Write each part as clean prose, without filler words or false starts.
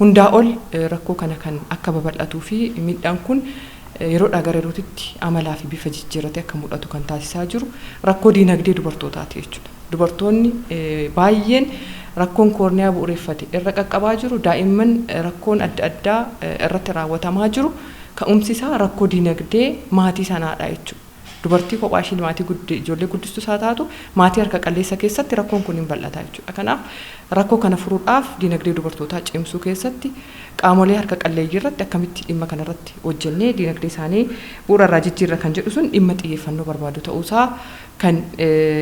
Hundaa ol rakkoo kana kan akka babal'atuu fi miidhaan kun yeroodhaa gara yerootitti amalaa fi bifa jijjiirratee akka mul'atu kan taasisaa jiru rakkoo diinagdee dubartootaati jechuudha. Dubartoonni baay'een rakkoon koorniyaa bu'uureffate irra qaqqabaa jiru, daa'imman rakkoon adda addaa irratti raawwatamaa jiru, ka'umsi isaa rakkoo diinagdee maatii sanaadha jechuudha. Dubartii kophaa isheen maatii ijoollee guddistuu isaa taatu, maatii harka qalleessa keessatti rakkoon kun hin bal'ata jechuudha. Kanaaf rakkoo kana furuudhaaf diinagdee dubartootaa cimsuu keessatti qaamolee harka qalleeyyii irratti akkamitti dhimma kanarratti hojjennee diinagdee isaanii bu'uura irraa jijjiirra kan jedhu sun dhimma xiyyeeffannoo barbaadu ta'uusaa kan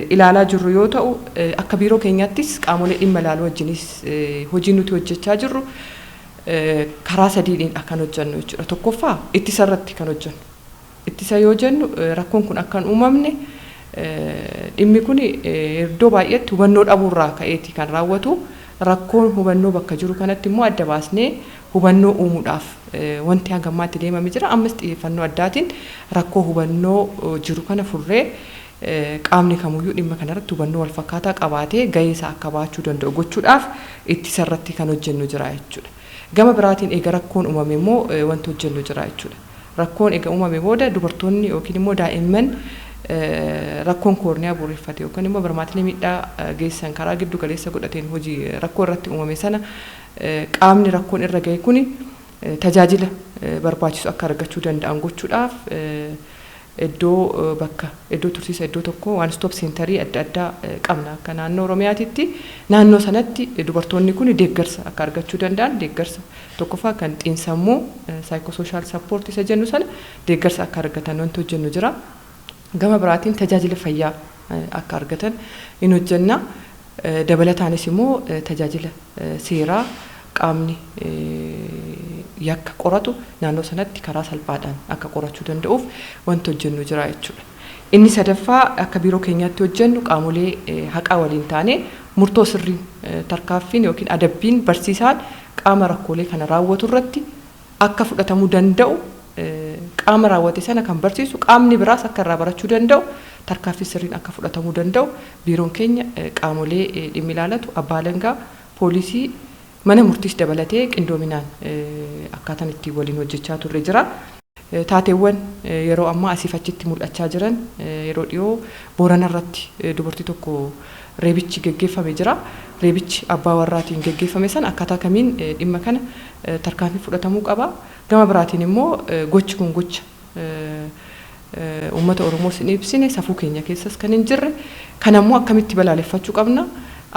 ilaalaa jirru yoo ta'u, akka biiroo keenyaattis qaamolee dhimma ilaaluu wajjinis hojii nuti hojjechaa jirru karaa sadiidhaan kan hojjennu jechuudha. Tokkoffaa, ittisa irratti kan hojjennu. Ittisa yoo jennu, rakkoon kun akka hin uumamne, dhimmi kun iddoo baay'eetti hubannoo dhabuurraa ka'eeti kan raawwatu. Rakkoon hubannoo bakka jiru kanatti immoo adda baasnee hubannoo uumuudhaaf wanti hanga ammaatti deemamee jira. Ammas xiyyeeffannoo addaatiin rakkoo hubannoo jiru kana furree qaamni kamuyyuu dhimma kanarratti hubannoo wal fakkaataa qabaatee gahee isaa akka baachuu danda'u gochuudhaaf ittisa irratti kan hojjennu jira jechuudha. Gama biraatiin eega rakkoon uumame immoo wanti hojjennu jira jechuudha. Rakkoon eega uumame booda dubartoonni yookiin immoo daa'imman rakkoon koorniyaa bu'uureffate yookaan immoo barmaatilee miidhaa geessan karaa giddu galeessa godhateen hojii rakkoo irratti uumame sana qaamni rakkoon irra gahe kuni tajaajila barbaachisu akka argachuu danda'an gochuudhaaf iddoo bakka iddoo tursiisa iddoo tokko one stop centerii adda addaa qabna akka naannoo Oromiyaatitti. Naannoo sanatti dubartoonni kun deeggarsa akka argachuu danda'an, deeggarsa tokkoffaa kan xiinsammuu, psychosocial support isa jennu sana, deeggarsa akka argatan wanti hojjennu jira. Gama biraatiin tajaajila fayyaa akka argatan in hojjenna. Dabalataanis immoo tajaajila seeraa qaamni yakka qoratu naannoo sanatti karaa salphaadhaan akka qorachuu danda'uuf wanti hojjennu jira jechuudha. Inni sadaffaa akka biiroo keenyaatti hojjennu, qaamolee haqaa waliin taane murtoo sirriin, tarkaaffiin yookiin adabbiin barsiisaan qaama rakkoolee kana raawwatu irratti akka fudhatamuu danda'u, qaama raawwate sana kan barsiisu, qaamni biraas akka irraa barachuu danda'u, tarkaaffii sirriin akka fudhatamuu danda'u biiroon keenya qaamolee dhimmi ilaalatu, abbaa alangaa, poolisii, mana murtiis dabalatee qindoominaan akkaataan itti waliin hojjechaa turre jira. Taateewwan yeroo ammaa asiif achitti mul'achaa jiran, yeroo dhiyoo Boorana irratti dubartii tokko reebichi geggeeffame jira. Reebichi abbaa warraatiin geggeeffame sana akkaataa kamiin dhimma kana tarkaanfii fudhatamuu qaba. Gama biraatiin immoo gochi kun gocha uummata Oromoos hin ibsine, safuu keenya keessas kan hin jirre, kanammoo akkamitti balaaleffachuu qabna?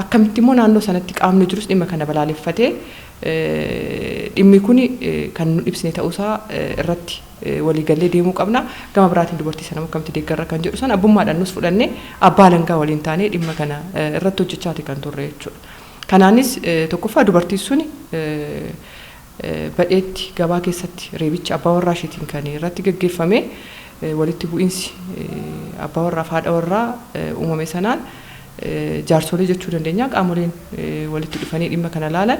Akkamitti immoo naannoo sanatti qaamni jirus dhimma kana balaaleffatee dhimmi kun kan nu ibsine ta'uusaa irratti waliigallee deemuu qabna. Gama biraatiin dubartii sana akkamitti deeggarra kan jedhu sana abbummaadhaan nus fudhannee abbaa alangaa waliin taanee dhimma kana irratti hojjechaati kan turre jechuudha. Kanaanis tokkoffaa dubartiin suni Badheetti gabaa keessatti reebichi abbaa warraa isheetiin kan irratti gaggeeffame, walitti bu'iinsi abbaa warraa fi haadha warraa uumame sanaan jaarsolee jechuu dandeenya, qaamoleen walitti dhufanii dhimma kana ilaalan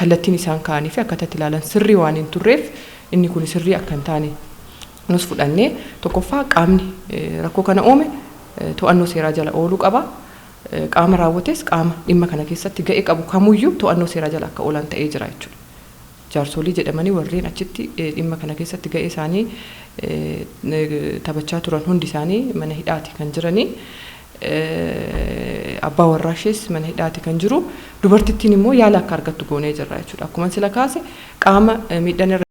kallattiin isaan ka'anii fi akkaataa itti ilaalan sirrii waan hin turreef, inni kun sirrii akka hin taane nus fudhannee, tokkoffaa qaamni rakkoo kana uume to'annoo seeraa jala ooluu qaba. Qaama raawwates, qaama dhimma kana keessatti ga'ee qabu kamuyyuu to'annoo seeraa jala akka oolan ta'ee jira jechuudha. Jaarsolii jedhamanii warreen achitti dhimma kana keessatti ga'ee isaanii taphachaa turan hundi isaanii mana hidhaati kan jiranii. Abbaa warraa ishees mana hidhaati kan jiru. Dubartittiin immoo yaala akka argattu goonee jirra jechuudha. Akkuma sila kaase, qaama miidhaan irra